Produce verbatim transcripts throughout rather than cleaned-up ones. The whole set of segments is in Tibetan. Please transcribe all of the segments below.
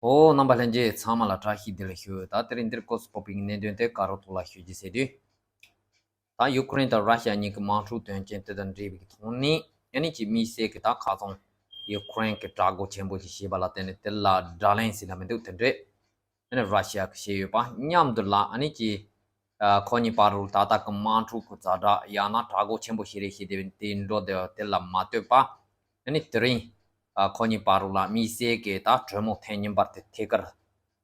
ཨོ། རྣམ་པ་ལྷན་རྒྱས་ཚང་མ་ལ་བཀྲ་ཤིས་བདེ་ལེགས་ཞུ། ད་དེ་རིང་འདིར་སྐོར་སུ་ཕོག་པའི་གནད་དོན་དེ་ག་རོ་ཐོག་ལ་ཞུ་རྒྱུ་ཟེར་དུས། ད་ཡུ་ཀེ་རེན་དང་ར་ཤི་ཡ་གཉིས་ཀྱི་དམག་འཁྲུག་དོན་རྐྱེན་དེ་དང་འབྲེལ་བའི་ཐོག་ནས་ཨ་ནི་ཀྱི་དམིགས་བསལ་གྱི་ད་ཁ་སང་ཡུ་ཀེ་རེན་གྱི་དྲག་རྒོལ་ཆེན་པོ་ཞིག་བྱས་པ་ལ་བརྟེན་ནས་དེ་ལ་དགྲ་ལན་ཟེར་ན་མི་འདུག་དེ་འདྲས་ཨ་ནི་ར་ཤི་ཡ་གིས་བྱས་ཡོད་པ་མཉམ་དུ་ལ་ཨ་ནི་ཀྱི་ཨ་ཁོ་གཉིས་བར་དུ་ད་ལྟ་གི་དམག་འཁྲུག་གི་ཛ་དྲག་ཡང་ན་དྲག་རྒོལ་ཆེན་པོ་ཞིག་རེད་ཞེས་དེ་དེ་འགྲོ་དེ་དེ་ལ་མ་ལྟོས་པ། ཨ་ནི་དེ་རིང་ཨ་ཁོ་གཉིས་བར་དུ་ལ་དམིགས་བསལ་གྱི་ད་གྲོས་མོལ་ཐེངས་གཉིས་པ་དེ་ཐད་ཀར་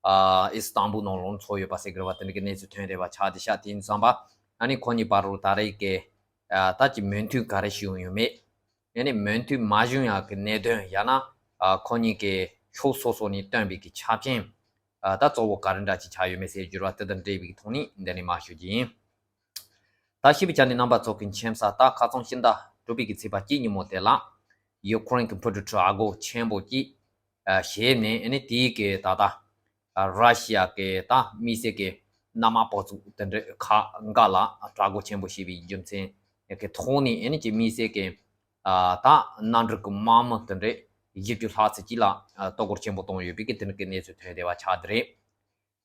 ཨ་ཨི་སི་ཏམ་བུལ་ནང་ལ་འཚོགས་ཡོད་པ་ཟེར་གི་རེད་བ། དེ་འདྲ་གི་གནས་ཚུལ་ཐོན་རེད་བ། ཆགས་བསྡད་ཤག་དེ་ཡིན་ཙང་པ་ཨ་ནི་ཁོ་གཉིས་བར་དུ་ད་རེས་ཀྱི་ཨ་ད་ཀྱི་མོས་མཐུན་ག་རེ་བྱུང་ཡོད་མེད། ཨ་ནི་མོས་མཐུན་མ་བྱུང་ཡག་གི་གནད་དོན་ཡང་ན་ཨ་ཁོ་གཉིས་ཀྱི་ཕྱོགས་སོ་སོ་ནས་བཏོན་པའི་གི་ཆ་རྐྱེན་ཨ་ད་གཙོ་བོ་ག་རེ་འདྲ་ཅིག་ཆགས་ཡོད་མེད་ཟེར་རྒྱུ་ར་དེ་དང་འབྲེལ་བའི་ཐོག་ནས་འདི་ནས་མར་ཞུ་རྒྱུ་ཡིན། ད་ཤེས་པའི་ཆ་ནས་རྣམ་པ་ཚོ་གི་མཁྱེན་གསལ་ད་ཁ་སང་ཕྱི་ཟླ་དྲུག་པའི་གི་ཚེས་པ་གཅིག་ཉིན་མོ་དེ་ལ་ཡུ་ཀེ་རེན་གྱི་འཕུར་གྲུ་དྲག་རྒོལ་ཆེན་པོ་གཅིག་ཨ་བྱས་ནས་ཨ་ནི་དེའི་གི་ད་ལྟ་ཨ་ར་ཤི་ཡ་གི་ད་དམིགས་བསལ་གི་གནམ་དམག་དཔུང་ཚོགས་དེ་འདྲ་ཁག་འགའ་ལ་དྲག་རྒོལ་ཆེན་པོ་བྱས་པའི་རྒྱུ་མཚན་གི་ཐོག་ནས་ཨ་ནི་ཀྱི་དམིགས་བསལ་གི་ཨ་ད་མནའ་འབྲེལ་གྱི་དམག་མི་དེ་འདྲས་བཞི་བཅུ་ལྷག་ཙམ་ཅིག་ལ་ཨ་གཏོར་རྒོལ་ཆེན་པོ་བཏང་ཡོད་པའི་གི་དེ་འདྲ་གི་གནས་ཚུལ་ཐོན་བསྡད་པ་ཆགས་བསྡད་རེད།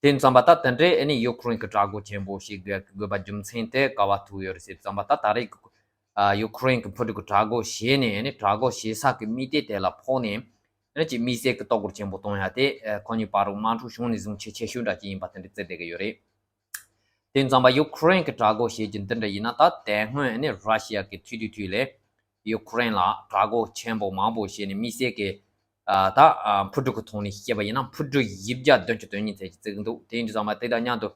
དེ་ཙམ་པ་ད་དེ་འདྲས་ཨ་ནི་ཡུ་ཀེ་རེན་གྱི་དྲག་རྒོལ་ཆེན་པོ་ཞིག་དགོས་དགོས་པ་རྒྱུ་མཚན་དེ་ག་བ་ཐུག་ཡོད་རེད་ཟེར་ཙམ་པ་ད་ད་རེས་ཀྱི་ཨ་ཡུ་ཀེ་རེན་གྱི་འཕུར་གྲུ་གི་དྲག་རྒོལ་བྱས་ནས་ཨ་ནི་དྲག་རྒོལ་བྱེད་ས་གི་དམིགས་གཏད་དེ་ལ་ཕོག་ནས་ཨ་ནི་ཀྱི་དམིགས་བསལ་གྱི་གཏོར་རྒོལ་ཆེན་པོ་གཏོང་ཡ་དེ་ཨ་ཁོ་གཉིས་བར་དུ་དམག་འཁྲུག་བྱུང་ནས་བཟུང་ཆེས་ཆེ་ཤོས་འདྲ་ཅིག་ཡིན་པ་དེ་འདྲ་བརྩི་བསྡད་ཀྱི་ཡོད་རེད། དེ་ཙམ་པ་ཡུ་ཀེ་རེན་གྱི་དྲག་རྒོལ་བྱེད་རྒྱུ་འདི་འདྲ་ཡིན་ན་ད་དེ་སྔོན་ནི་ར་ཤི་ཡ་གི་མཐུད་དུས་མཐུད་ལས་ཡུ་ཀེ་རེན་ལ་དྲག་རྒོལ་ཆེན་པོ་མང་པོ་བྱས་ནས་དམིགས་བསལ་གྱི་ཨ་ད་ཨ་འཕུར་གྲུ་གི་ཐོག་ནས་བཤད་པ་ཡིན་ན་འཕུར་གྲུ་བཞི་བརྒྱ་བདུན་ཅུ་དོན་གཉིས་ཙམ་ཞིག་བརྩི་གི་འདུག་དེ་ཡིན་དུས་ཙམ་པ་དེ་དང་མཉམ་དུ་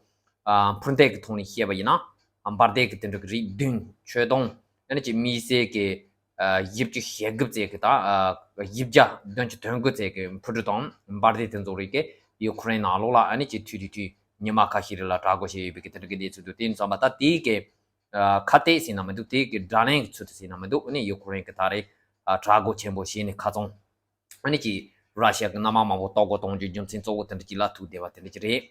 ཨ་འཕུར་མདེལ་གྱི་ཐོག་ནས་བཤད་པ་ཡིན་ན་ཨ་འབར་མདེལ་གྱི་དེ་འདྲ་གི་རིགས་བདུན་ཆོད་དོང་ཨ་ནི་ཀྱི་དམིགས་བསལ་གྱི་ཨ་བཞི་བཅུ་ཞེ་དགུ་ཙམ་གྱི་ད་ཨ་བཞི་བརྒྱ་བདུན་ཅུ་དོན་དགུ་ཙམ་གྱི་འཕུར་གྲུ་དང་འབར་མདེལ་དེ་ཚོ་རིགས་ཀྱི་ཡུ་ཀེ་རེན་ནང་ལོགས་ལ་ཨ་ནི་ཀྱི་མཐུད་དུས་མཐུད། ཉི་མ་ཁ་ཤས་རིང་ལ་དྲག་རྒོལ་བྱས་ཡོད་པའི་གི་དེ་འདྲ་གི་གནས་ཚུལ་འདུག་དེ་ཡིན་ཙང་མ་ད་དེའི་གི་ཨ་ཁ་གཏད་ཟེར་ན་མི་འདུག་དེའི་གི་དགྲ་ལན་གྱི་ཚུལ་དུ་ཟེར་ན་མི་འདུག་ཨ་ནི་ཡུ་ཀེ་རེན་གྱི་ད་རེས་ཨ་དྲག་རྒོལ་ཆེན་པོ་བྱས་ནས་ཁ་ཚང་ཨ་ནི་ཀྱི་ར་ཤི་ཡ་གི་གནམ་དམག་མང་པོ་གཏོར་རྒོལ་གཏོང་རྒྱུའི་རྒྱུ་མཚན་གཙོ་བོ་དེ་འདྲ་ཅིག་ལ་ཐུག་བསྡད་པ་དེ་འདྲ་ཅིག་རེད།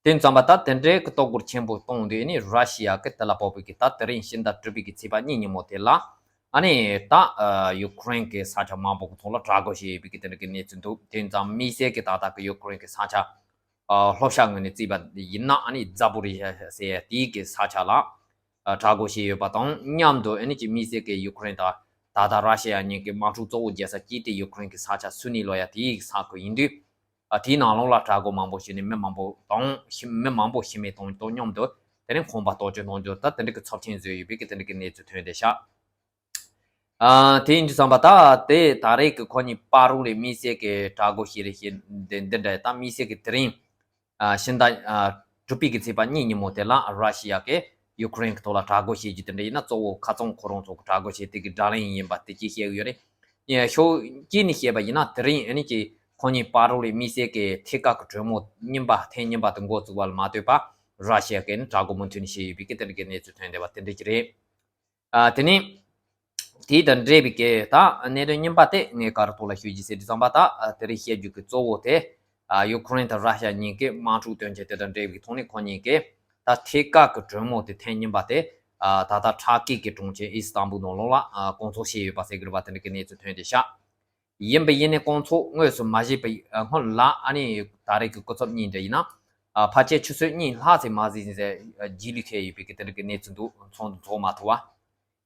དེ་ཡིན་ཙང་མ་ད་དེ་འདྲའི་གི་གཏོར་རྒོལ་ཆེན་པོ་གཏོང་དུས་ཨ་ནི་ར་ཤི་ཡ་གི་དེ་ལ་ཕོག་པའི་གི་ད་དེ་རིང་ཕྱི་ཟླ་དྲུག་པའི་གི་ཚེས་པ་གཉིས་ཉིན་མོ་དེ་ལ་ཨ་ནི་ད་ཨ་ཡུ་ཀེ་རེན་གྱི་ས་ཆ་མང་པོ་གི་ཐོག་ལ་དྲག་རྒོལ་བྱས་ཡོད་པའི་གི་དེ་འདྲ་གི་གནས་ཚུལ་འདུག་དེ་ཡིན་ཙང་དམིགས་བསལ་གྱི་ད་ལྟ་གི་ཡུ་ཀེ་རེན་གྱི་ས་ཆ་ཨ་ལྷོ་ཤར་ངོས་ནས་བརྩིས་པ་ཡིན་ན་ཨ་ནི་ཛ་པོ་རི་ཞ་ཟེར་ཡ་དེའི་གི་ས་ཆ་ལ་ཨ་དྲག་རྒོལ་བྱས་ཡོད་པ་དང་མཉམ་དུ་ཨ་ནི་ཀྱི་དམིགས་བསལ་གྱི་ཡུ་ཀེ་རེན་དང་ད་ལྟ་ར་ཤི་ཡ་གཉིས་ཀྱི་དམག་འཁྲུག་གཙོ་བོ་རྒྱག་ས་གཅིག་དེ་ཡུ་ཀེ་རེན་གྱི་ས་ཆ་སུ་ནི་ལོ་ཡ་དེའི་གི་ས་ཁུལ་ཡིན་དུས་ཨ་དེའི་ནང་ལོགས་ལ་དྲག་རྒོལ་མང་པོ་བྱས་ནས་མི་མང་པོ་དང་ཤི་མི་མང་པོ་ཤི་རྨས་བཏང་དང་མཉམ་དུ་དེ་རིང་ཁང་པ་གཏོར་སྐྱོན་གཏོང་རྒྱུ་ད་དེ་འདྲ་གི་ཚབས་ཆེན་བཟོས་ཡོད་པའི་གི་དེ་འདྲ་གི་གནས་ཚུལ་ཐོན་བསྡད་ཤག་ཨ་དེ་ཡིན་དུས་ཙམ་པ་ད་དེ་ད་རེས་ཀྱི་ཁོ་གཉིས་བར་དུ་ལས་དམིགས་བསལ་གྱི་དྲག་རྒོལ་བྱས་རེད་ཞེས་འདི་འདི་འདྲ་ད་དམིགས་བསལ་གྱི་དེ་རིང་ཨ་ཕྱི་ཟླ་ཨ་དྲུག་པའི་གི་ཚེས་པ་གཉིས་ཉིན་མོ་དེ་ལ་ར་ཤི་ཡ་གིས་ཡུ་ཀེ་རེན་གྱི་ཐོག་ལ་དྲག་རྒོལ་བྱེད་རྒྱུ་དེ་འདྲ་ཡིན་ན་གཙོ་བོ་ཁ་ཚང་ཁོ་རང་ཚོ་གི་དྲག་རྒོལ་བྱེད་དེ་གི་དགྲ་ལན་ཡིན་པ་དེ་ཅིག་བཤད་གི་ཡོད་རེད། ཡ་ཕྱོགས་གཅིག་ནས་བཤད་པ་ཡིན་ན་དེ་རིང་ཨ་ནི་ཀྱི་ཁོ་གཉིས་བར་དུ་ལས་དམིགས་བསལ་གྱི་ཐད་ཀར་གྱི་གྲོས་མོལ་གཉིས་པ་ཐེངས་གཉིས་པ་དེ་འགོ་བཙུགས་པ་ལ་མ་ལྟོས་པ་ར་ཤི་ཡ་གིས་ནི་དྲག་རྒོལ་མུ་མཐུད་ནས་བྱས་ཡོད་པའི་གི་དེ་འདྲ་གི་གནས་ཚུལ་ཐོན་བསྡད་པ་དེ་འདྲ་ཅིག་རེད། ཨ་དེ་ནས་དེ་དང་འབྲེལ་བའི་གི་ད་གནད་དོན་གཉིས་པ་དེ་ངས་ག་རེ་ཐོག་ལ་ཞུ་རྒྱུ་ཟེར་དུས་ཙམ་པ་ད་ཨ་དེ་རིང་བཤད་རྒྱུ་གི་གཙོ་བོ་དེ་ཨ་ཡུ་ཀེ་རེན་དང་ར་ཤི་ཡ་གཉིས་ཀྱི་དམག་འཁྲུག་དོན་རྐྱེན་དེ་དང་འབྲེལ་བའི་ཐོག་ནས་ཁོ་གཉིས་ཀྱིས་ད་ཐད་ཀར་གྱི་གྲོས་མོལ་དེ་ཐེངས་གཉིས་པ་དེ་ཨ་ད་ལྟ་ཐར་ཀི་གི་གྲོང་ཁྱེར་ཨི་སི་ཏམ་བུལ་ནང་ལོགས་ལ་ཨ་སྐོང་ཚོགས་བྱས་ཡོད་པ་ཟེར་གྱི་རེད་པ། དེ་འདྲ་གི་གནས་ཚུལ་ཐོན་བསྡད་ཤག་ཡིན་པ་ཡིན་ནའི་སྐོང་ཚོགས་དངོས་སུ་མ་བྱས་པའི་སྔོན་ལ་ཨ་ནི་ད་རེས་ཀྱི་སྐུ་ཚབ་གཉིས་འདྲ་ཡིན་ན་ཨ་ཕལ་ཆེར་ཆུ་ཚོད་གཉིས་ལྷག་ཙམ་མ་ཟིན་ཟིན་ཟེར་རྗེས་ལུས་ཐེབས་ཡོད་པའི་གི་དེ་འདྲ་གི་གནས་ཚུལ་འདུག་མཚོན་དུ་འཇོག་མ་ཐུབ་པ།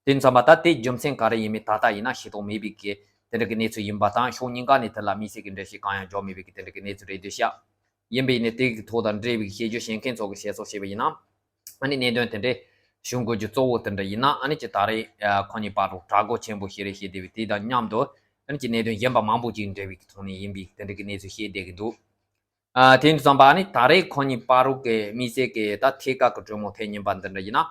དེ་ཙམ་པ་ད་དེ་རྒྱུ་མཚན་ག་རེ་ཡིན་མིན་ད་ལྟ་ཡིན་ན་ཤེས་རྟོགས་མེད་པའི་གི་དེ་འདྲ་གི་གནས་ཚུལ་ཡིན་པ་དང་ཕྱོགས་གཉིས་ཀ་ནས་དེ་ལ་དམིགས་བསལ་གྱི་འགྲེལ་བཤད་གང་ཡང་འཇོག་མེད་པའི་གི་དེ་འདྲ་གི་གནས་ཚུལ་རེད་འདུག་ཤག་ཡིན་པ་ཡིན་ནའི་དེ་གི་ཐོག་དང་འབྲེལ་བའི་བཤད་རྒྱུ་བཤད་མཁན་ཚོ་གི་བཤད་སྲོལ་བྱས་པ་ཡིན་ན། ཨ་ནི་གནད་དོན་དེ་འདྲའི་བྱུང་དགོས་རྒྱུ་གཙོ་བོ་དེ་འདྲ་ཡིན་ན་ཨ་ནི་ཀྱི་ད་རེས་ཨ་ཁོ་གཉིས་བར་དུ་དྲག་རྒོལ་ཆེན་པོ་ཞིག་རེད་ཞེས་བསྡད་པའི་དེ་དང་མཉམ་དུ་ཨ་ནི་ཀྱི་གནད་དོན་གཞན་པ་མང་པོ་ཅིག་འབྲེལ་བའི་ཐོག་ནས་ཡིན་པའི་དེ་འདྲ་གི་གནས་ཚུལ་བཤད་བསྡད་ཀྱི་འདུག་ཨ་དེ་ཡིན་དུས་ཙམ་པ་ཨ་ནི་ད་རེས་ཁོ་གཉིས་བར་དུ་གི་དམིགས་བསལ་གྱི་ད་ཐད་ཀར་གྱི་གྲོས་མོལ་ཐེངས་གཉིས་པ་འདི་འདྲ་ཡིན་ན་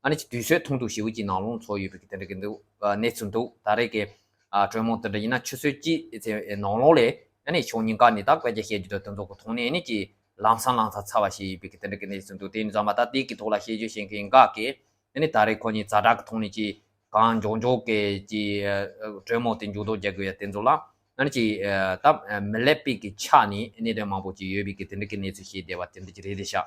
ཨ་ནི་ཀྱི་དུས་ཚོད་ཐུང་ཐུང་ཞེ་པོ་ཅིག་ནང་ལོགས་འཚོགས་ཡོད་པའི་གི་དེ་འདྲ་གི་འདུག་ཨ་གནས་ཚུལ་འདུག་ད་རེས་ཀྱི་ཨ་གྲོས་མོལ་དེ་འདྲ་ཡིན་ན་ཆུ་ཚོད་གཅིག་ནང་ལོགས་ལས་ཨ་ནི་ཕྱོགས་གཉིས་ཀ་ནས་ད་སྐད་ཆ་བཤད་རྒྱུ་དང་དེ་ཚོ་གི་ཐོག་ནས་ཨ་ནི་ཀྱི་ལམ་སང་ལམ་སང་ཚར་བ་ཞིག་ཡིན་པའི་གི་དེ་འདྲ་གི་གནས་ཚུལ་འདུག་དེ་ཡིན་ཙང་མ་ད་དེ་གི་ཐོག་ལ་བཤད་རྒྱུ་བཤད་མཁན་འགའ་གིས་ཨ་ནི་ད་རེས་ཁོ་གཉིས་ཛ་དྲག་གི་ཐོག་ནས་ཀྱི་གང་མགྱོགས་མགྱོགས་ཀྱི་ཀྱི་གྲོས་མོལ་དེ་མཇུག་སྡོམ་རྒྱག་དགོས་ཡ་དེ་ཚོ་ལ་ཨ་ནི་ཀྱི་ད་མི་ལེགས་པའི་གི་ཆ་ནས་གནད་དོན་མང་པོ་ཅིག་ཡོད་པའི་གི་དེ་འདྲ་གི་གནས་ཚུལ་བཤད་བསྡད་པ་དེ་འདྲ་ཅིག་རེད་དེ་ཤག་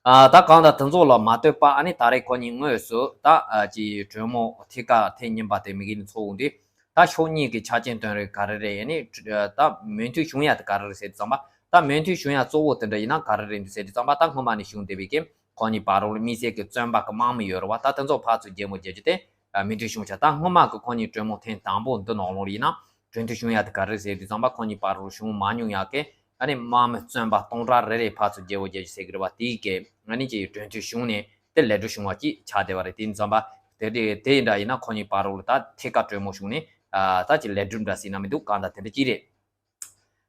ཨ་ད་གང་ལྟར་དེ་ཚོ་ལ་མ་ལྟོས་པ་ཨ་ནི་ད་རེས་ཁོ་གཉིས་དངོས་སུ་ད་ཨ་ཀྱི་གྲོས་མོལ་ཐད་ཀར་ཐེངས་གཉིས་པ་དེ་མི་གི་ནི་ཚོགས་འོང་དུས་ ད་ཕྱོགས་གཉིས་ཀྱི་ཆ་རྐྱེན་སྟོན་རེས་ག་རེ་རེད། ཨ་ནི་ད་མོས་མཐུན་བྱུང་ཡ་དེ་ག་རེ་རེད་ཟེར་དུས་ཙམ་པ། ད་མོས་མཐུན་བྱུང་ཡ་གཙོ་བོ་དེ་འདྲ་ཡིན་ན་ག་རེ་རེད་འདུག་ཟེར་དུས་ཙམ་པ། ད་སྔོན་མ་ནས་བྱུང་བསྡད་པའི་གི་ཁོ་གཉིས་བར་ལ་དམིགས་བསལ་གྱི་བཙོན་པ་གི་དམག་མི་ཡོད་རེད་བ། ད་དེ་ཚོ་ཕར་ཚུར་རྒྱལ་མོ་རྒྱལ་རྒྱུ་དེ་མོས་མཐུན་བྱུང་ཆ། ད་སྔོན་མ་གི་ཁོ་གཉིས་གྲོས་མོལ་ཐེངས་དང་པོ་འདི་ནང་ལོགས་ལ་ཡིན་ན་གྲོས་མཐུན་བྱུང་ཡ་དེ་ག་རེ་ཟེར་དུས་ཙམ་པ། ཁོ་གཉིས་བར་ལ་བྱུང་མ་མྱོང་ཡ་གི་ཨ་ནི་དམག་མི་བཙོན་པ་སྟོང་ཕྲག་རེ་རེ་ཕར་ཚུར་རྒྱལ་བོ་རྒྱལ་རྒྱུ་ཟེར་གི་རེད་བ། དེའི་གི་ཨ་ནི་ཅིག་གྲོས་མཐུན་བྱུང་ནས་དེ་ལེགས་འགྲུབ་བྱུང་བ་ཅིག་ཆགས་བསྡད་པ་རེད། དེ་ཡིན་ཙམ་པ་དེ་དེ་དེ་འདྲ་ཡིན་ན་ཁོ་གཉིས་བར་ལ་ད་ཐད་ཀར་གྲོས་མོལ་བྱུང་ནས་ཨ་ད་ཅིག་ལེགས་འགྲུབ་འདྲ་ཟེར་ན་མི་འདུག་གང་ལྟར་དེ་འདྲ་ཅིག་རེད།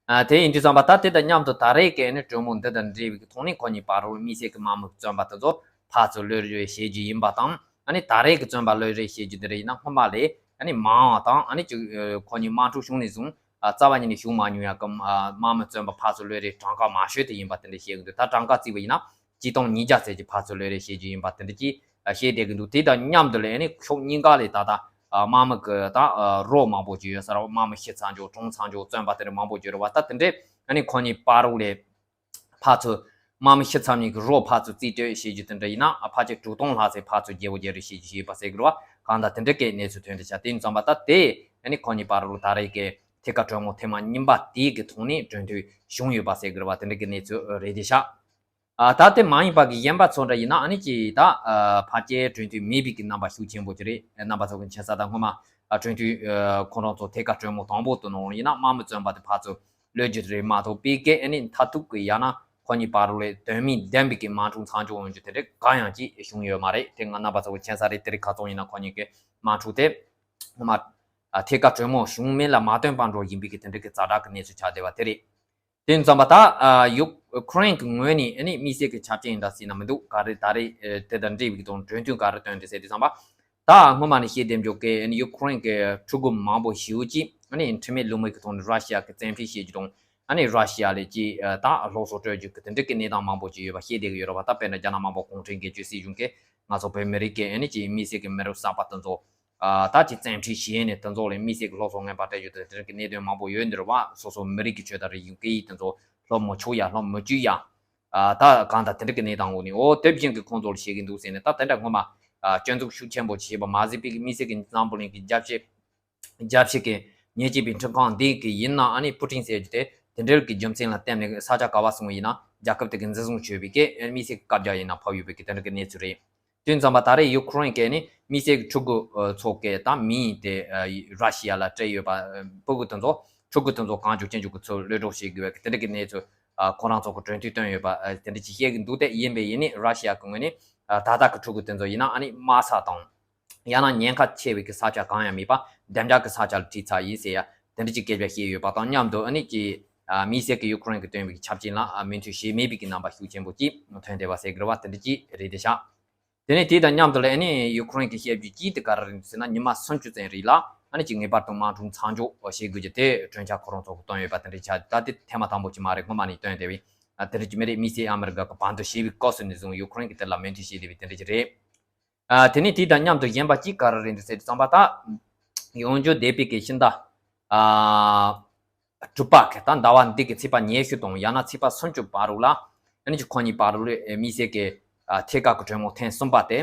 ཨ་དེ་ཡིན་དུས་ཙམ་པ་ད་དེ་དང་མཉམ་དུ་ད་རེས་ཀྱི་ཨ་ནི་གྲོས་མོལ་འདི་དང་འབྲེལ་བའི་ཐོག་ནས་ཁོ་གཉིས་བར་ལ་དམིགས་བསལ་གྱི་དམག་མི་བཙོན་པ་དེ་ཚོ་ཕར་ཚུར་གློད་རེས་བྱེད་རྒྱུ་ཡིན་པ་དང་། ཨ་ནི་ད་རེས་ཀྱི་བཙོན་པ་གློད་རེས་བྱེད་རྒྱུ་དེ་རེད་ཡིན་ན་སྔོན་མ་ལས་ཨ་ནི་མང་བ་དང་། ཨ་ནི་ཅིག་ཁོ་གཉིས་དམག་འཁྲུག་བྱུང་ནས་བཟུང་ཨ་རྩ་བ་ཉིད་ནས་བྱུང་མ་མྱོང་ཡ་གི་ཨ་དམག་མི་བཙོན་པ་ཕར་ཚུར་གློད་རེས་གྲངས་ཀ་མང་ཤོས་དེ་ཡིན་པ་དེ་འདྲ་བཤད་གི་འདུག་ད་གྲངས་ཀ་བརྩིས་པ་ཡིན་ན་སྤྱིར་བཏང་ཉིས་བརྒྱ་ཙམ་ཅིག་ཕར་ཚུར་གློད་རེས་བྱེད་རྒྱུ་ཡིན་པ་དེ་འདྲ་ཅིག་བཤད་བསྡད་གི་འདུག་དེ་དང་མཉམ་དུ་ལ་ཨ་ནི་ཕྱོགས་གཉིས་ཀ་ལས་ད་ལྟ་དམག་མི་གི་ད་རོ་མང་པོ་ཅིག་ཡོད་ས་རེད་བ། དམག་མི་ཤི་ཚར་འགྲོ་གྲོངས་ཚར་འགྲོ་བཙོན་པ་དེ་འདྲ་མང་པོ་ཅིག་ཡོད་རེད་བ། ད་དེ་འདྲས་ཨ་ནི་ཁོ་གཉིས་བར་ལ་ཕར་ཚུར་དམག་མི་ཤི་ཚར་མཁན་གྱི་རོ་ཕར་ཚུར་རྩིས་སྤྲོད་བྱེད་རྒྱུ་དེ་འདྲ་ཡིན་ན་ཨ་ཕལ་ཆེར་དྲུག་སྟོང་ལྷག་ཙམ་ཕར་ཚུར་རྒྱལ་བོ་རྒྱལ་རེས་བྱེད་རྒྱུ་ཞིག་ཡོད་པ་ཟེར་གི་རེད་བ། གང་ལྟར་དེ་འདྲ་གི་གནས་ཚུལ་ཐོན་བསྡད་ཤག་དེ་ཡིན་ཙམ་པ་ད་དེ་ཨ་ནི་ཁོ་གཉིས་བར་ལ་ད་རེས་ཀྱི་ཐད་ཀར་གྲོས་མོལ་ཐེངས་མ་གཉིས་པ་དེའི་གི་ཐོག་ནས་གྲོས་མཐུན་བྱུང་ཡོད་པ་ཟེར་གི་རེད་བ། དེ་འདྲ་གི་གནས་ཚུལ་རེད་བསྡད་ཤག་ཨ་ད་དེ་མ་ཡིན་པ་གི་གཞན་པ་ཚོ་འདྲ་ཡིན་ན་ཨ་ནི་ཅིག་ད་ཨ་ཕལ་ཆེར་གྲོས་མཐུན་མེད་པའི་གི་རྣམ་པ་ཤུགས་ཆེན་པོ་ཅིག་རེད། རྣམ་པ་ཚོ་གི་མཁྱེན་གསལ་ལྟར་སྔོན་མ་ཨ་གྲོས་མཐུན་ཨ་ཁོ་རང་ཚོ་ཐད་ཀར་གྲོས་མོལ་དང་པོ་དེ་ནང་ཡིན་ན་དམག་མི་བཙོན་པ་དེ་ཕར་ཚུར་གློད་རྒྱུ་རེད་མ་གཏོགས་པའི་གི་ཨ་ནི་མཐར་ཐུག་གི་ཡང་ན་ཁོ་གཉིས་བར་ལ་དོན་སྨིན་ལྡན་པའི་གི་དམག་འཁྲུག་མཚམས་འཇོག་ཡོང་རྒྱུ་དེ་འདྲ་གང་ཡང་ཅིག་བྱུང་ཡོད་མ་རེད། དེ་ང་རྣམ་པ་ཚོ་གི་མཁྱེན་གསལ་རེད། དེ་རིང་ཁ་སང་ཡིན་ན་ཁོ་གཉིས་གི་དམག་འཁྲུག་དེ་སྔོན་མ་ཨ་ཐད་ཀར་གྲོས་མོལ་བྱུང་མིན་ལ་མ་ལྟོས་པ་འགྲོ་བཞིན་པའི་གི་དེ་འདྲ་གི་ཛ་དྲག་གི་གནས་ཚུལ་ཆགས་བསྡད་པ་དེ་རེད། དེ་ཡིན་ཙམ་པ་ད་ཨ་ཡུ་ཁུ་རེན་གྱི་ངོས་ནས་ཨ་ནི་དམིགས་བསལ་གྱི་ཆ་རྐྱེན་འདྲ་ཟེར་ན་མི་འདུག་ག་རེ་ད་རེས་ཨ་དེ་དང་འབྲེལ་བའི་དང་གྲོས་མཐུན་ག་རེ་བཏོན་ཏེ་ཟེར་དུས་ཙམ་པ། ད་སྔོན་མ་ནས་བཤད་བསྡད་འཇོག་གི་ཨ་ནི་ཡུ་ཁུ་རེན་གྱི་ཕྲུ་གུ་མང་པོ་ཞེ་པོ་ཅིག་ཨ་ནི་ཁྲིམས་མེད་ལུགས་མེད་ཀྱི་ཐོག་ནས་ར་ཤི་ཡ་གི་བཙན་ཁྲིད་བྱེད་རྒྱུ་དང་། ཨ་ནི་ར་ཤི་ཡ་ལ་ཅིག་ཨ་ད་སློབ་གསོ་སྤྲོད་རྒྱུ་གི་དེ་འདྲ་གི་གནས་སྟངས་མང་པོ་ཅིག་ཡོད་པ་བཤད་བསྡད་ཀྱི་ཡོད་རེད་བ། ད་དཔེར་ན་རྒྱ་ནག་དམར་པོ་གུང་ཁྲན་སྒེར་གཅོད་སྲིད་གཞུང་གིས་ང་ཚོ་བོད་མི་རིགས་ཀྱི་ཨ་ནི་ཅིག་དམིགས་བསལ་གྱི་མི་རབས་གསར་པ་དེ་ཚོ། ཨ་ད་ཅིག་བཙན་ཁྲིད་བྱས་ནས་དེ་ཚོ་ལ་དམིགས་བསལ་གྱི་སློབ་གསོ་ངན་པ་སྤྲད་རྒྱུ་དང་དེ་འདྲ་གི་གནད་དོན་མང་པོ་ཡོད་འདི་རེད་བ། སོ་སོ་མི་རིགས་ཀྱི་ཆོས་དང་རིག་གཞུང་སྐད་ཡིག་དེ་ཚོ་སློབ་མི་ཆོག་ཡ་སློབ་མི་བཅུག་ཡ། ཨ་ད་གང་ལྟར་དེ་འདྲ་གི་གནས་སྟངས་འོག་ནས་འོ་དེ་བཞིན་གྱི་ཁོང་ཚོ་ལ་བྱེད་ཀྱི་འདུག་ཟེར་ནས། ད་དེ་འདྲ་སྔོན་མ་ཨ་སྐྱོན་འཛུགས་ཤུགས་ཆེན་པོ་བྱས་པ་མ་ཟད་པའི་དམིགས་བསལ་གྱི་འཛམ་བུ་གླིང་གི་རྒྱབ་ཤིག་རྒྱབ་ཤིག་གི་ཉེ་ཅིག་པའི་ཁྲིམས་ཁང་འདི་གི་ཡིན་ན་ཨ་ནི་པུ་ཏིན་ཟེར་རྒྱུ་དེ་དེ་འདྲ་གི་རྒྱུ་མཚན་ལ་བརྟེན་ནས་ས་ཆ་ག་བ་སོང་བ་ཡིན་ན་རྒྱལ་ཁབ་དེ་གི་འཛིན་བཟུང་བྱས་པའི་གི་དམིགས་བསལ་གྱི་བཀའ་རྒྱ་ཡིན་ན་ཕབ་ཡོད་པའི་གི་དེ་འདྲ་གི་གནས་ཚུལ་རེད། དུས་ཙམ་པ་ད་རེས་ཡུ་ཁུ་རེན་གྱི་ནི་དམིགས་བསལ་གྱི་ཕྲུ་གུ་ཚོ་གི་ད་མིང་དེ་ར་ཤི་ཡ་ལ་སྤྲད་ཡོད་པ། ཕྲུ་གུ་དེ་ཚོ་ཕྲུ་གུ་དེ་ཚོ་གང་བྱུང་ཅི་བྱུང་གི་ཚུར་གློད་གྲོལ་བྱེད་དགོས་པའི་དེ་འདྲ་གི་གནས་ཚུལ་ཁོ་རང་ཚོ་གི་གྲོས་མཐུན་བཏོན་ཡོད་པ་དེ་འདྲ་ཅིག་བཤད་ཀྱི་འདུག་དེ་ཡིན་པས་ཡིན་ནི་ར་ཤི་ཡ་གི་ངོས་ནས་ད་ལྟ་གི་ཕྲུ་གུ་དེ་ཚོ་ཡིན་ན་ཨ་ནི་དམའ་ས་དང་ཡང་ན་ཉེན་ཁ་ཆེ་བའི་གི་ས་ཆ་གང་ཡང་མེད་པ་བདེ་འཇགས་གི་ས་ཆ་ལ་ཁྲིད་ཚར་ཡིན་ཟེར་ཡ་དེ་འདྲ་ཅིག་སྐད་ཆ་བཤད་ཡོད་པ་དང་མཉམ་དུ་ཨ་ནི་ཀྱི་དམིགས་བསལ་གྱི་ཡུ་ཁུ་རེན་གྱིས་བཏོན་པའི་ཆ་རྐྱེན་ལ་མོས་མཐུན་བྱས་མེད་པའི་གི་རྣམ་པ་ཤུགས་ཆེན་པོ་ཅིག་ཐོན་བསྡད་པ་ཟེར་གི་རེད་བ། དེ་འདྲ་ཅིག་རེད་དེ་ཤག་དེ་ནས་དེ་དང་མཉམ་དུ་ལ་ཨ་ནི་ཡུ་ཁུ་རེན་གྱིས་བཤད་རྒྱུ་གཅིག་དེ་ག་རེ་རེད་ཟེར་ན། ཉི་མ་སུམ་ཅུ་ཙམ་རིང་ལ་ཨ་ནི་ཅིག་ངེས་པར་དུ་དམག་འཁྲུག་མཚམས་འཇོག་བྱེད་དགོས་རྒྱུ་དེ་གྲོས་འཆར་ཁོ་རང་ཚོ་གིས་བཏོན་ཡོད་པ་དེ་འདྲ་ཆགས། ད་དེ་ཐེངས་མ་དང་པོ་ཅིག་མ་རེད། སྔོན་མ་ནས་བཏོན་བསྡད་པའི་དེ་འདྲ་ཅིག་མི་རེད། དམིགས་བསལ་ཨ་མི་རི་ཀ་གི་བར་འདུམ་བྱས་པའི་སྐབས་སུ་ནས་བཟུང་ཡུ་ཁུ་རེན་གྱིས་དེ་ལ་མོས་མཐུན་བྱས་བསྡད་པའི་དེ་འདྲ་ཅིག་རེད། ཨ་དེ་ནས་དེ་དང་མཉམ་དུ་གཞན་པ་གཅིག་ག་རེ་རེད་འདུག་ཟེར་དུས་ཙམ་པ། ད་ཡོང་རྒྱུ་བསྡད་པའི་གི་ཕྱི་ཟླ་ཨ་དྲུག་པ་གི་ད་ཟླ་བ་འདི་གི་ཚེས་པ་ཉི་ཤུ་དང་ཡང་ན་ཚེས་པ་སུམ་ཅུ་བར་དུ་ལ་ཨ་ནི་ཅིག་ཁོ་གཉིས་བར་དུ་ལ་དམིགས་བསལ་གྱི་ཨ་ཐད་ཀར་གྱི་གྲོས་མོལ་ཐེངས་གསུམ་པ་དེ་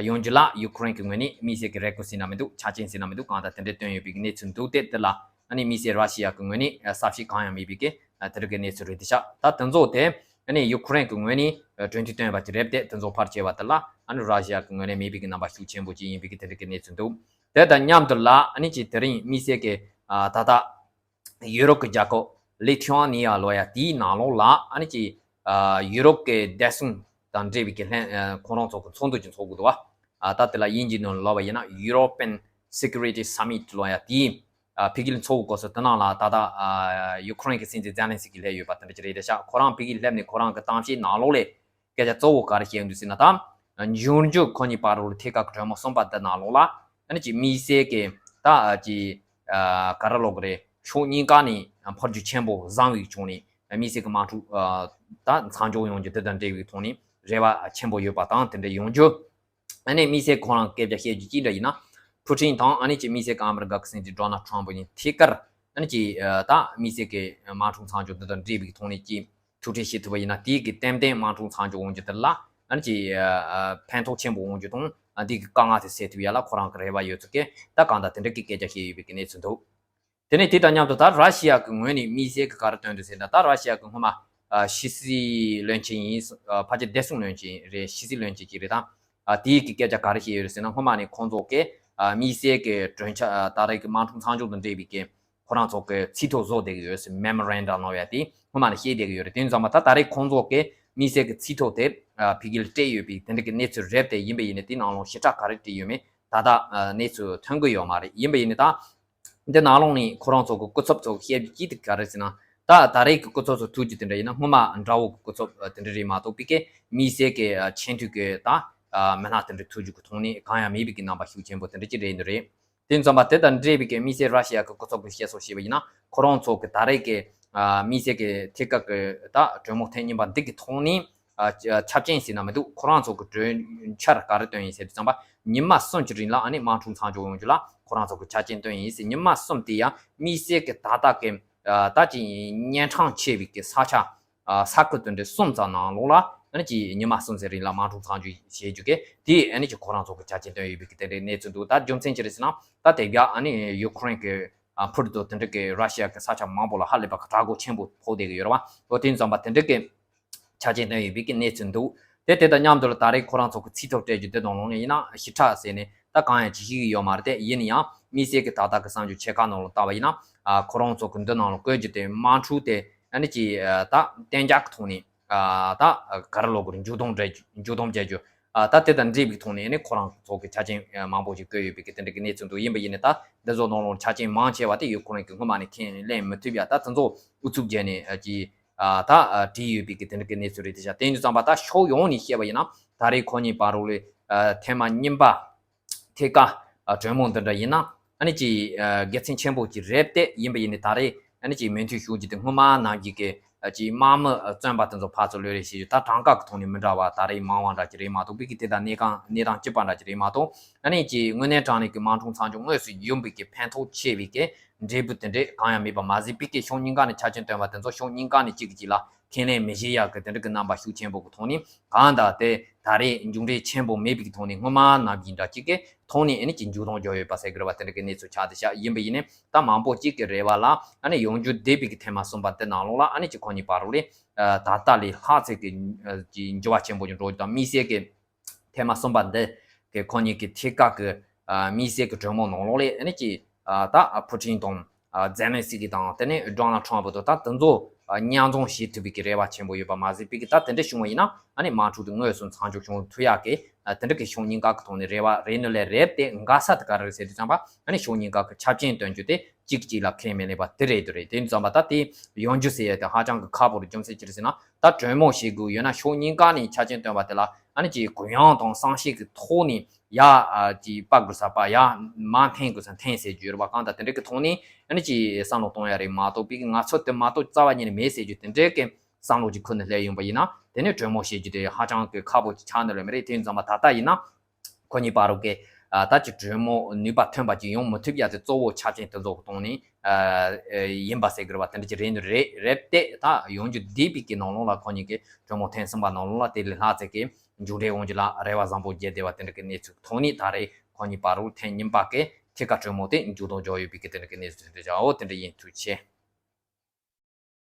ཡོང་རྒྱུ་ལ་ཡུ་ཁུ་རེན་གྱི་ངོས་ནས་དམིགས་བསལ་གྱི་རེ་སྐུལ་ཟེར་ན་མི་འདུག་ཆ་རྐྱེན་ཟེར་ན་མི་འདུག་གང་ལྟར་དེ་འདྲའི་བཏོན་ཡོད་པའི་གནས་ཚུལ་འདུག་སྟེ། དེ་ལ་ཨ་ནི་དམིགས་བསལ་ར་ཤི་ཡ་གི་ངོས་ནས་ཨ་གསལ་བཤད་གང་ཡང་མེད་པའི་གི་ཨ་དེ་རིགས་ཀྱི་གནས་ཚུལ་རེད་དེ་ཤག་ད་དེ་ཚོ་དེ་ཨ་ནི་ཡུ་ཁུ་རེན་གྱི་ངོས་ནས་ཨ་གྲོས་མཐུན་བཏོན་པ་ཅིག་རེད་དེ། དེ་ཚོ་ཕར་བྱས་པ་དེ་ལ་ཨ་ནི་ར་ཤི་ཡ་གི་ངོས་ནས་མེད་པའི་གི་རྣམ་པ་ཤུགས་ཆེན་པོ་ཅིག་ཡིན་པའི་གི་དེ་རིགས་ཀྱི་གནས་ཚུལ་འདུག་དེ་དང་མཉམ་དུ་ལ་ཨ་ནི་ཅིག་དེ་རིང་དམིགས་བསལ་གྱི་ཨ་ད་ལྟ་ཡུ་རོབ་ཀྱི་རྒྱལ་ཁབ་ལི་ཐུ་ཨ་ནི་ཡ་ལབ་ཡ་དེའི་ནང་ལོགས་ལ་ཨ་ནི་ཅིག་ཨ་ཡུ་རོབ་ཀྱི་བདེ་སྲུང་དང་འབྲེལ་བའི་གི་ལྷན་ཨ་ཁོ་རང་ཚོ་གི་ཚོགས་འདུ་ཅིག་ཚོགས་ཀྱི་འདུག་བ། ཨ་ད་དེ་ལ་དབྱིན་ཇིའི་ནང་ལབ་པ་ཡིན་ན་European Security Summit ལབ་ཡ་དེའི་ཨ་ཕ་གིར་ཚོགས་སྐབས་སུ་དེ་ནང་ལ་ད་ལྟ་ཨ་ཡུ་ཁུ་རེན་གྱི་སྲིད་འཛིན་ཛེ་ལན་སི་ཀི་སླེབས་ཡོད་པ་དེ་འདྲ་ཅིག་རེད་དེ་ཤག་ཁོ་རང་ཕ་གིར་སླེབས་ནས་ཁོ་རང་གི་གཏམ་བཤད་ནང་ལོགས་ལ་སྐད་ཆ་གཙོ་བོ་ག་རེ་བཤད་ཡོང་འདུག་ཟེར་ན། ད་འབྱུང་འགྱུར་ཁོ་གཉིས་བར་དུ་ཐད་ཀར་གྲོས་མོལ་གསུམ་པ་འདི་ནང་ལོགས་ལ་ཨ་ནི་ཅིག་དམིགས་བསལ་གྱི་ད་ཅིག་ག་རེ་ལབ་དགོས་རེད། ཕྱོགས་གཉིས་ཀ་ནས་འཕོ་འགྱུར་ཆེན་པོ་བཟང་བའི་ཕྱོགས་ནས་དམིགས་བསལ་གྱི་དམག་འཁྲུག་ད་མཚམས་འཇོག་ཡོང་རྒྱུ་དེ་དང་འབྲེལ་བའི་ཐོག་ནས་རེ་བ་ཆེན་པོ་ཡོད་པ་དང་། དེ་འདྲ་ཡོང་རྒྱུ། ཨ་ནི་དམིགས་བསལ་ཁོ་རང་སྐད་ཆ་བཤད་རྒྱུ་ཅི་འདྲ་ཡིན་ན། ཕུ་ཊིན་དང་ཨ་ནི་ཅིག་དམིགས་བསལ་གྱི་ཨ་མི་རི་ཀ་གི་སྲིད་འཛིན་ཌོ་ནལ་ཊམ་ཕ་གཉིས་ཐད་ཀར་ཨ་ནི་ཅིག་ཨ་ད་དམིགས་བསལ་གྱི་དམག་འཁྲུག་མཚམས་འཇོག་འདི་དང་འབྲེལ་བའི་ཐོག་ནས་ཅིག་ཐུག་འཕྲད་བྱེད་ཐུབ་པ་ཡིན་ན། དེའི་གི་ཏན་ཏན་དམག་འཁྲུག་མཚམས་འཇོག་འོང་རྒྱུ་དེ་ལ་ཨ་ནི་ཅིག་ཨ་ཕན་ཐོགས་ཆེན་པོ་འོང་རྒྱུ་དང་ ཨ་འདི་གི་དཀའ་ངལ་དེ་སེལ་ཐུབ་ཡ་ལ་ཁོ་རང་གི་རེ་བ་ཡོད་ཚུལ་གྱི་ད་གང་ལྟར་དེ་འདྲ་གི་སྐད་ཆ་བཤད་ཡོད་པའི་གི་གནས་ཚུལ་འདུག་དེ་ནས་དེ་དང་མཉམ་དུ་ད་ར་ཤི་ཡ་གི་ངོས་ནས་དམིགས་བསལ་གྱི་ག་རེ་སྟོན་འདུག་ཟེར་ན། ད་ར་ཤི་ཡ་གི་སྔོན་མ་ཨ་ཕྱི་སྲིད་བློན་ཆེན་ཡིན། ཨ་ཕལ་ཆེར་བདེ་སྲུང་བློན་ཆེན་རེད། ཕྱི་སྲིད་བློན་ཆེན་ཅིག་རེད་ད། ཨ་དེའི་གི་སྐད་ཆ་ག་རེ་བཤད་ཡོད་རེད་ཟེར་ན། སྔོན་མ་ནས་ཁོང་ཚོ་གི་ཨ་དམིགས་བསལ་གྱི་གྲོས་འཆར་ཨ་ད་རེས་ཀྱི་དམག་འཁྲུག་མཚམས་འཇོག་དང་འབྲེལ་བའི་གི་ཁོ་རང་ཚོ་གི་ཚིག་ཐོ་བཟོ་བསྡད་ཀྱི་ཡོད་ཟེར། མེ་མོ་རན་ཌམ་ལབ་ཡ་དེ་སྔོན་མ་ནས་བཤད་བསྡད་ཀྱི་ཡོད་རེད། དེ་ཡིན་ཙང་མ་ད་ད་རེས་ཁོང་ཚོ་གི་དམིགས་བསལ་གྱི་ཚིག་ཐོ་དེ་ཨ་ཕ་གི་ལ་སྤྲད་ཡོད་པའི་དེ་འདྲ་གི་གནས་ཚུལ་རེད་དེ། ཡིན་པ་ཡིན་ནའི་དེ་ནང་ལོགས་ཞིབ་ཕྲ་ག་རེ་བྲིས་ཡོད་མེད་ད་ལྟ་ཨ་གནས་ཚུལ་ཐོན་གྱི་ཡོད་མ་རེད། ཡིན་པ་ཡིན་ནའི་ད། འདི་ནང་ལོགས་ནས་ཁོ་རང་ཚོ་གི་སྐུ་ཚབ་ཚོ་བཤད་རྒྱུ་ཅིག་དེ་ག་རེ་ཟེར་ན། ད་ད་རེས་ཀྱི་སྐུ་ཚབ་ཚོ་ཐུག་རྒྱུ་དེ་འདྲ་ཡིན་ན། སྔོན་མ་དགྲ་བོ་གི་སྐུ་ཚབ་དེ་འདྲ་རེད་མ་གཏོགས་པའི་གི་དམིགས་བསལ་གྱི་ཆེས་མཐོའི་གི་ད་མི་སྣ་དེ་འདྲ་ཐུག་རྒྱུ་གི་ཐོག་ནས་གང་ཡང་མེད་པའི་གི་རྣམ་པ་ཤུགས་ཆེན་པོ་དེ་འདྲ་ཅིག་རེད་འདུག་རེད། དེ་ཙམ་པ་དེ་དང་འབྲེལ་བའི་གི་དམིགས་བསལ་ར་ཤི་ཡ་གི་སྐུ་ཚབ་གི་བཤད་སྲོལ་བཤད་པ་ཡིན་ན། ཁོ་རང་ཚོ་གི་ད་རེས་ཀྱི་དམིགས་བསལ་གྱི་ཐད་ཀར་གྱི་ད་གྲོས་མོལ་ཐེངས་གཉིས་པ་འདི་གི་ཐོག་ནས། ཨ་ཆ་ཆ་རྐྱེན་ཟེར་ན་མི་འདུག་ཁོ་རང་ཚོ་གི་གྲོས་འཆར་ག་རེ་བཏོན་ཡིན་ཟེར་དུས་ཙམ་པ། ཉི་མ་གསུམ་གྱི་རིང་ལ་ཨ་ནི་དམག་འཁྲུག་མཚམས་འཇོག་ཡོང་རྒྱུ་ལ་ཁོ་རང་ཚོ་གི་ཆ་རྐྱེན་བཏོན་ཡིན་ཟེར། ཉི་མ་གསུམ་དེ་ཡང་དམིགས་བསལ་གྱི་ད་ལྟ་གི་ཨ་ད་ཅིག་གཉན་འཕྲང་ཆེ་བའི་གི་ས་ཆ་ཨ་ས་ཁུལ་དེ་འདྲའི་གསུམ་ཙམ་ནང་ལོགས་ལ་ཨ་ནི་ཅིག་ཉི་མ་གསུམ་ཙམ་རིང་ལ་དམག་འཁྲུག་མཚམས་འཇོག་བྱེད་རྒྱུ་གི་དེ་ཨ་ནི་ཅིག་ཁོ་རང་ཚོ་གི་ཆ་རྐྱེན་བཏོན་ཡོད་པའི་གི་དེ་འདྲའི་གནས་ཚུལ་འདུག་ད་རྒྱུ་མཚན་ཅི་རེད་ཟེར་ན། ད་དེ་ག་ཨ་ནི་ཡུ་ཁུ་རེན་གི་ཨ་ཕུར་དུ་དེ་འདྲ་གི་ར་ཤི་ཡ་གི་ས་ཆ་མང་པོ་ལ་ཧ་ལས་པ་གི་དྲག་རྒོལ་ཆེན་པོ་ཕོག་བསྡད་ཀྱི་ཡོད་རེད་བ། འོ་དེ་ཙམ་པ་དེ་འདྲ་གི་ཆ་རྐྱེན་བཏོན་ཡོད་པའི་གི་གནས་ཚུལ་འདུག་དེ་དེ་དང་མཉམ་དུ་ལ་ད་རེས་ཁོ་རང་ཚོ་གི་ཚིག་ཐོ་སྤྲད་རྒྱུ་དེ་དང་ལོགས་ནས་ཡིན་ན་ཞིབ་ཕྲ་ཟེར་ནས་ད་གང་ཡང་ཅིག་ཤེས་ཀྱི་ཡོད་མ་རེད་དེ། ཡིན་ན་ཡང་དམིགས་བསལ་གྱི་ད་ལྟ་གི་གསར་འགྱུར་ཆེ་ཁག་ནང་ལ་བལྟ་བ་ཡིན་ན། ཨ་ཁོ་རང་ཚོ་གི་འདི་ནང་ལ་བཀོད་རྒྱུ་དེ་དམག་འཁྲུག་དེ་ཨ་ནི་ཅིག་ཨ་ད་གཏན་འཇགས་ཀྱི་ཐོག་ནས་ཨ་ད་ག་རེ་ལབ་དགོས་རེད། མཇུག་སྡོམ་རེད། མཇུག་སྡོམ་བྱ་རྒྱུ་ཨ་ད་དེ་དང་འབྲེལ་བའི་ཐོག་ནས་ཨ་ནི་ཁོ་རང་ཚོ་གི་ཆ་རྐྱེན་མང་པོ་ཞིག་བཀོད་ཡོད་པའི་གི་དེ་འདྲ་གི་གནས་ཚུལ་འདུག་ཡིན་པ་ཡིན་ནའི་ད་འདི་ཚོ་ནང་ལ་ཆ་རྐྱེན་མང་ཆེ་བ་དེ་ཡུ་ཁུ་རེན་གི་སྔོན་མ་ནས་ཁས་ལེན་མི་ཐུབ་ཡ། ད་དེ་ཚོ་ཨུ་ཚུགས་བརྒྱབ་ནས་ཨ་ཅིག་ཨ་ད་ཨ་བྲིས་ཡོད་པའི་གི་དེ་འདྲ་གི་གནས་ཚུལ་རེད། དེ་བྱ་དེ་ཡིན་དུས་ཙམ་པ་ད་ཕྱོགས་ཡོངས་ནས་བཤད་པ་ཡིན་ན། ད་རེས་ཁོ་གཉིས་བར་ལ་ཨ་ཐེངས་མ་གཉིས་པ་ཐད་ཀར་ཨ་གྲོས་མོལ་འདི་འདྲ་ཡིན་ན་ཨ་ནི་ཅིག་ཨ་དགེ་མཚན་ཆེན་པོ་ཅིག་རེད་དེ། ཡིན་པ་ཡིན་ནའི་ད་རེས་ཨ་ནི་ཅིག་མོས་མཐུན་ཤོར་རྒྱུ་དེ་སྔོན་མ་ནང་བཞིན་གི་ཨ་ཅིག་དམག་མི་ཨ་བཙོན་པ་དེ་ཚོ་ཕར་ཚུར་གློད་རེས་བྱེད་རྒྱུ། ད་གྲངས་ཀ་གི་ཐོག་ནས་མི་འདྲ་བ་ད་རེས་མང་བ་འདྲ་ཅིག་རེད་མ་གཏོགས་པའི་གི་དེ་དང་གནས་སྟངས་གནས་སྟངས་གཅིག་པ་འདྲ་ཅིག་རེད་མ་གཏོགས། ཨ་ནི་ཅིག་དངོས་གནས་དྲང་གནས་ཀྱི་དམག་འཁྲུག་མཚམས་འཇོག་དངོས་སུ་ཡོང་བའི་གི་ཕན་ཐོགས་ཆེ་བའི་གི་འབྲས་བུ་དེ་འདྲས་གང་ཡང་མེད་པ་མ་ཟད་པའི་གི་ཕྱོགས་གཉིས་ཀ་ནས་ཆ་རྐྱེན་བཏོན་པ་དེ་ཚོ་ཕྱོགས་གཉིས་ཀ་ནས་གཅིག་གིས་གཅིག་ལ་ཁས་ལེན་མི་བྱེད་ཡག་གི་དེ་འདྲ་གི་རྣམ་པ་ཤུགས་ཆེན་པོ་གི་ཐོག་ནས། གང་ལྟར་དེ་ད་རེས་མཇུག་འབྲས་ཆེན་པོ་མེད་པའི་གི་ཐོག་ནས་སྔོན་མ་ནང་བཞིན་འདྲ་གཅིག་གི་ཐོག་ནས་ཨ་ནི་ཅིག་མཇུག་སྡོམ་རྒྱག་ཡོད་པ་ཟེར་གི་རེད་བ། དེ་འདྲ་གི་གནས་ཚུལ་ཆགས་བསྡད་ཤག་ཡིན་པ་ཡིན་ནའི་ད་མང་པོ་གཅིག་གི་རེ་བ་ལ་ཨ་ནི་ཡོང་རྒྱུ་བསྡད་པའི་གི་ཐེངས་མ་གསུམ་པ་དེ་ནང་ལོགས་ལ་ཨ་ནི་ཅིག་ཁོ་གཉིས་བར་ལ་ད་ལྟ་ལས་ལྷག་ཚད་ཀྱི་ཅིག་འགྱུར་བ་ཆེན་པོ་ཅིག་འགྲོ་རྒྱུ་དང་། དམིགས་བསལ་གི་ཐེངས་མ་གསུམ་པ་འདི་གི་ཁོ་གཉིས་ཀྱི་ཐད་ཀར་གྱི་ཨ་དམིགས་བསལ་གྱི་གྲོས་མོལ་ནང་ལོགས་ལས་ཨ་ནི་ཅིག་ཨ་ད་ཨ་ཕུ་ཊིན་དང་ཨ་ཛེ་ལན་སི་ཀི་དང་དེ་ནས་ཌོ་ནལ་ཊམ་པ་དང་ད་དེ་ཚོ་ཨ་མཉམ་འཛོམས་བྱེད་ཐུབ་པའི་གི་རེ་བ་ཆེན་པོ་ཡོད་པ་མ་ཟད་པའི་གི་ད་དེ་འདྲ་བྱུང་བ་ཡིན་ན་ཨ་ནི་དམག་འཁྲུག་དེ་དངོས་སུ་མཚམས་འཇོག་བྱུང་ཐུབ་ཡག་གི་ཨ་དེ་འདྲ་གི་ཕྱོགས་གཉིས་ཀ་གི་ཐོག་ནས་རེ་བ་རེ་ནུས་ལས་རེད་དེ། འགལ་ས་དེ་ག་རེ་རེད་ཟེར་དུས་ཙམ་པ་ཨ་ནི་ཕྱོགས་གཉིས་ཀ་གི་ཆ་རྐྱེན་བཏོན་རྒྱུ་དེ་གཅིག་གཅིག་ལ་ཁས་མི་ལེན་པ་དེ་རེད་དེ་རེད། དེ་ཡིན་དུས་ཙམ་པ་ད་དེ་ཡོང་རྒྱུ་ཟེར་ཡ་དེ་ཧ་ཅང་གི་ཁག་པོ་རེད། རྒྱུ་མཚན་ཅི་རེད་ཟེར་ན། ད་གྲོས་མོལ་བྱེད་དགོས་ཡོད་ན་ཕྱོགས་གཉིས་ཀ་ནས་ཆ་རྐྱེན་བཏོན་པ་དེ་ལ་ཨ་ནི་ཅིག་གུ་ཡངས་དང་བསམ་ཤེས་ཀྱི་ཐོག་ནས་ཡ་ཨ་ཅིག་སྤར་དགོས་ས་སྤར། ཡ་མར་འཐེན་དགོས་ས་འཐེན་ཟེར་རྒྱུ་ཡོད་རེད་བ། གང་ལྟར་དེ་འདྲ་གི་ཐོག་ནས་ཨ་ནི་ཅིག་བསམ་བློ་གཏོང་ཡ་རེད་མ་གཏོགས་པའི་ང་ཚོ་དེ་མ་གཏོགས་རྩ་བ་ཉིད་ནས་མེད་ཟེར་རྒྱུ་དེ་འདྲའི་གི་བསམ་བློ་ཅིག་ཁུར་ནས་སླེབས་ཡོང་པ་ཡིན་ན། དེ་ནས་གྲོས་མོལ་བྱེད་རྒྱུ་དེ་ཧ་ཅང་གི་ཁག་པོ་ཅིག་ཆགས་ནི་ལོས་མ་རེད། དེ་ཡིན་ཙང་མ་ད་ལྟ་ཡིན་ན། ཁོ་གཉིས་བར་གྱི་ཨ་ད་ཅིག་གྲོས་མོལ་ནུས་པ་ཐོན་པ་ཅིག་ཡོང་མི་ཐུབ་ཡ་དེ་གཙོ་བོ་ཆ་རྐྱེན་དེ་ཚོ་གི་སྟེང་ནས་ཨ་ཨ་ཡིན་པ་ཟེར་གི་རེད་བ། དེ་འདྲ་ཅིག་རེད་འདུག་རེད་རེད་དེ། ད་ཡོང་རྒྱུ་བསྡད་པའི་གི་ནང་ལོགས་ལ་ཁོ་གཉིས་ཀྱི་གྲོས་མོལ་ཐེངས་གསུམ་པ་ནང་ལོགས་ལ་དེ་ལས་ལྷག་ཙམ་གྱི་མཇུག་འབྲས་འོང་རྒྱུ་ལ་རེ་བ་བཟང་པོ་བརྒྱབ་བསྡད་པ་དེ་འདྲ་གི་གནས་ཚུལ་ཐོག་ནས་ད་རེས་ཁོ་གཉིས་བར་དུ་ཐེངས་གཉིས་པ་གི་ཐད་ཀར་གྲོས་མོལ་དེ་མཇུག་སྡོམ་འཇོག་ཡོད་པའི་གི་དེ་འདྲ་གི་གནས་ཚུལ་དེ་འདྲ་ཅིག་འོ་དེ་འདྲ་ཡིན། ཐུགས་རྗེ་ཆེ།